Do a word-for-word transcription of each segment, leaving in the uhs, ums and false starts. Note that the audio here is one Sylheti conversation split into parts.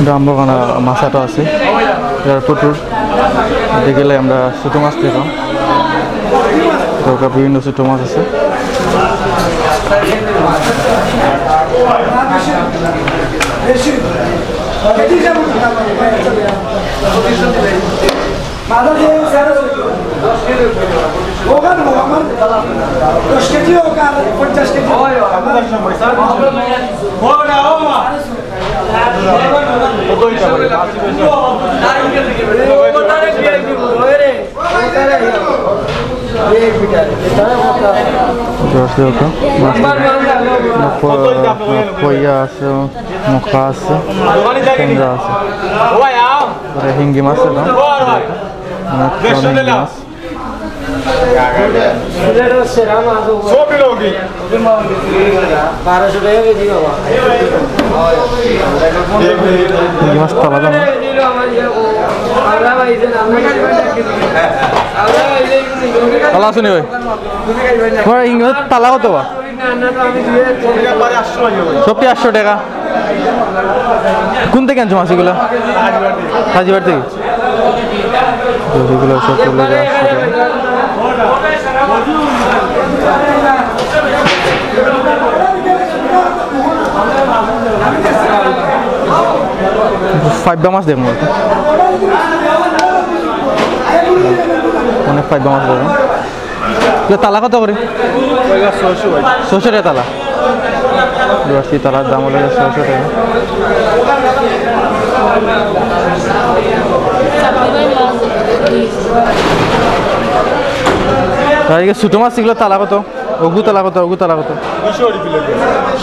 এটা আমরাখানা মাছ হাট আছে, এয়ারপোর্ট রোড। এদিকে গেলে আমরা ছোটো মাছ দেখলাম, দরকার বিভিন্ন ছোটো মাছ আছে। ওখানে আমার দশ কেজি হোক আর পঞ্চাশ কেজি হোক। দশ দেওয়া তো মাছ। প-, পইয়া আছে, মুখা আছে, টেংরা আছে। পরে হিঙ্গি মাছ আছে, অনেক হিঙ্গি মাছ। বারোশো টাকা কেজি বাবা। ইলিশ মাছ তালা দাম। তালা আছে নি ভাই? তোমার ইলিশ মাছ তালা কত বা? সবটি আটশো টাকা। কোন থেকে আনছো মাছ এগুলা? হাজিবাড়ি থেকে। এগুলো সব তুলে দেওয়া আছে। ফাইবা মাছ দেখবো। অনেক ফাইবা মাছ দেখবো। এগুলো তালা কত করে? ছয়শো টাকা তালা। দশটি তালার দাম হলো ছয়শো টাকা। আর এই যে ছোটো মাছ, এগুলো তালা কত? ওগু তালা কত? ওগু তালা কত?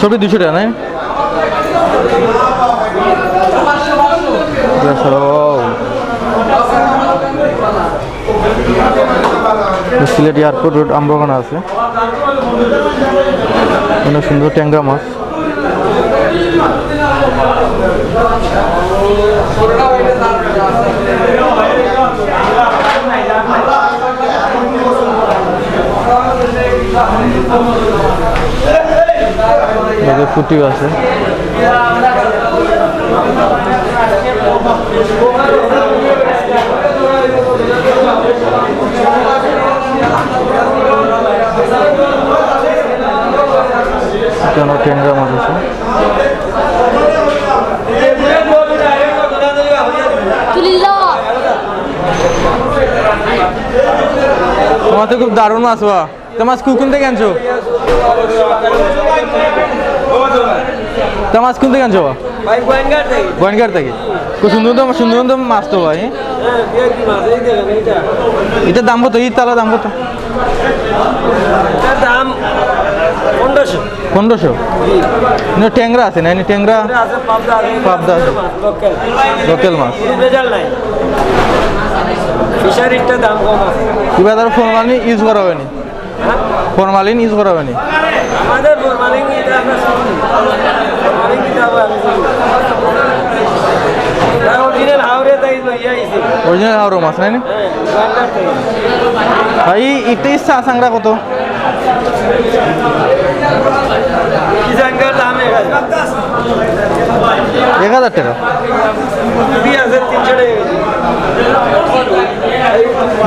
সবই দুশো টাকা, নাই? সিলেট এয়ারপোর্ট রোড আমরাখানা আছে। অনেক সুন্দর টেংরা মাছ। এদিকে ফুটিও আছে। এখানে টেংরা মাছ আছে। তোমার তো খুব দারুণ মাছ বা। তা মাছ কু-, কোন থেকে আনছো? তা মাছ কোন থেকে আনছো? ভাই, গোয়েনঘাট থেকে। গোয়েনঘাট থেকে। খুব সুন্দর সুন্দর, সুন্দর সুন্দর মাছ তো ভাই। হ্যাঁ, V I P মাছ, এই দেখেন, এইটা। এটার দাম কত? এই তালার দাম কত? এটার দাম পনেরোশো। পনেরোশো? জি। না, টেংরা আছে না? এনে টেংরা? টেংরা আছে, পাবদা আছে। পাবদা আছে। মাছ, লোকাল। লোকাল মাছ। কোনো ভেজাল নাই। ফিশারিরটা দাম কম আছে। কি বাজারে ফরমালিন ইউজ করা হয়নি? ফরমালিন ইউজ করা হয়নি। আমাদের ফরমালিন এটা আমরা শুনি। ফরমালিন দিতে হবে আমি শুনি। তার অরিজিনাল হাওরে তাই লইয়া আইছি। অরিজিনাল হাওরে মাছ, নাই নি? হ্যাঁ, বাজার থেকে। ভাই, ইটা ইচ্ছা আসাংরা কত? কি জাঙ্গার দাম এক হাজার। এক হাজার টাকা? রুই আছে তিনশো টাকা কেজি।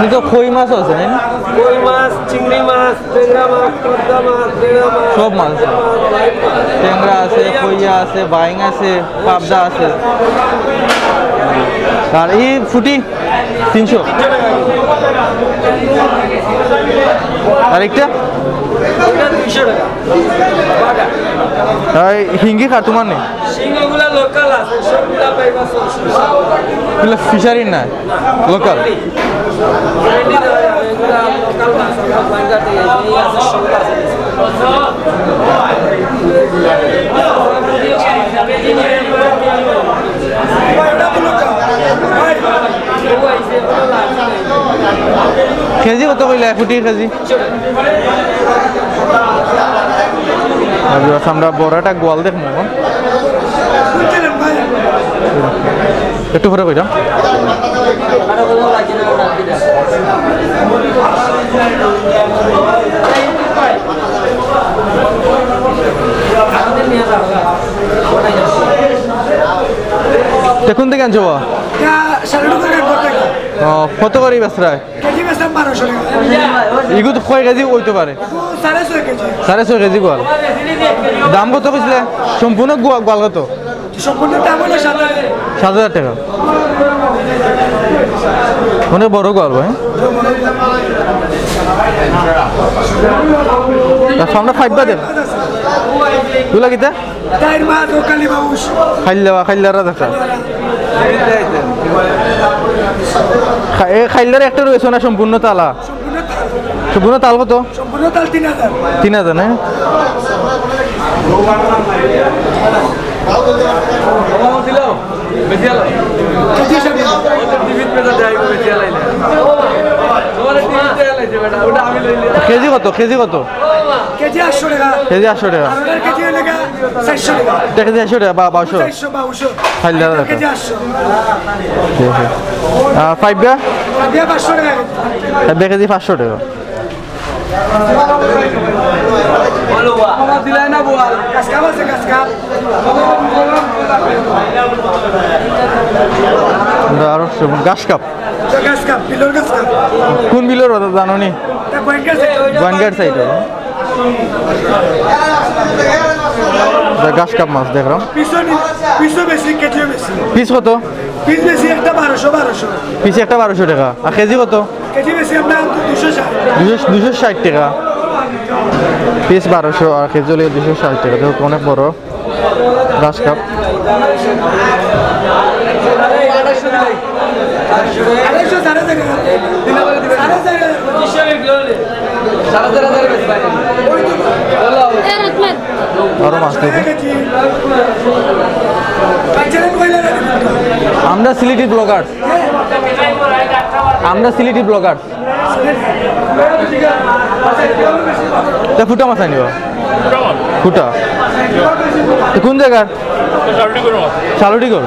ই তো কই মাছও আছে, নাই নি? কই মাছ, চিংড়ি মাছ, টেংরা মাছ, পদ্মা মাছ, বেড়া মাছ, সব মাছ আছে। টেংরা আছে, কইয়া আছে, বাইং আছে, পাবদা আছে। আর এই ফুটি তিনশো। আর একটা? ওটা দুইশো টাকা। বাটা। এই হিঙ্গি কার তোমার নেই? শিং ওগুলা লোকাল আছে, সবগুলা পাইবা চলছে। এগুলা ফিশারি না, লোকাল। এগুলা লোকাল মাছ, আমরা বাজার থেকে এই আছে, সব আছে। কেজি কত কইলা? ফুটি কেজি? আর viewers, আমরা বড় একটা গোয়াল দেখমু অখন। একটু পরে কইরাম। কেন যাবো? ইটা সাড়ে নয় করে একবার থাকে। ও, কত করি বেচরায়? কেজি বেচতাম বারোশো টেকা। ইগু তো কয় কেজি অইতো পারে? সাড়ে ছয় কেজি। সাড়ে ছয় কেজি গোয়াল। দাম কত কইছিলে? সম্পূর্ণ গোয়া-, গোয়াল কত? সম্পূর্ণ দাম অইলো সাত হাজার। সাত হাজার টেকা। অনেক বড় গোয়াল ভাই। তা আমরা ফাইবা দেখ। তুলা কিতা? তাইর মা দোকানি বাউস। খাইল্লা বা খাইল্লারা দেখা। খা-, এ খাইল্লার একটা রয়েছে না সম্পূর্ণ তালা? সম্পূর্ণ তাল। সম্পূর্ণ তাল কত? সম্পূর্ণ তাল তিন হাজার। তিন হাজার না? কেজি কত? কেজি কত? কেজি আটশো টেকা। কেজি আটশো টেকা। আর ওটার কেজি অইলো গিয়া চারশো টেকা। এটা কেজি আটশো টেকা বা বারোশো? চারশো, বারোশো। খাইল্লা এটা দেখো। কেজি আটশো। ঠিক আছে। আর ফাইবা? ফাইবা পাঁচশো টেকা কেজি। ফাইবা কেজি পাঁচশো টেকা। কাসকাপ আছে, কাসকাপ। আরো ঘাস কাপ। এটা ঘাস কাপ, বিলর ঘাস কাপ। কোন বিলর কথা জানো নি? এটা গোয়েনঘাট সাইড। গোয়েনঘাট সাইড। এটা ঘাস কাপ মাছ দেখলাম। পিসও নি-, পিসও বেশি, কেজিও বেশি। পিস কত? পিস বেশি একটা বারোশো, বারোশো। পিস একটা বারোশো টেকা। আর কেজি কত? কেজি বেশি আপনার দুশো ষাট। দুশো, দুশো ষাট টেকা। পিস বারোশো আর কেজি অইলো দুশো ষাট টেকা। দেখো অনেক বড় ঘাস কাপ। আড়াইশো, সাড়ে চার হাজার। সাড়ে চার হাজার। আরো মাছ দেখি। আমরা সিলেটি ব্লগার। আমরা সিলেটি ব্লগার। তা ফুটা মাছ আনিবা? ফুটা। তো কোন জায়গার? শালুটি কর।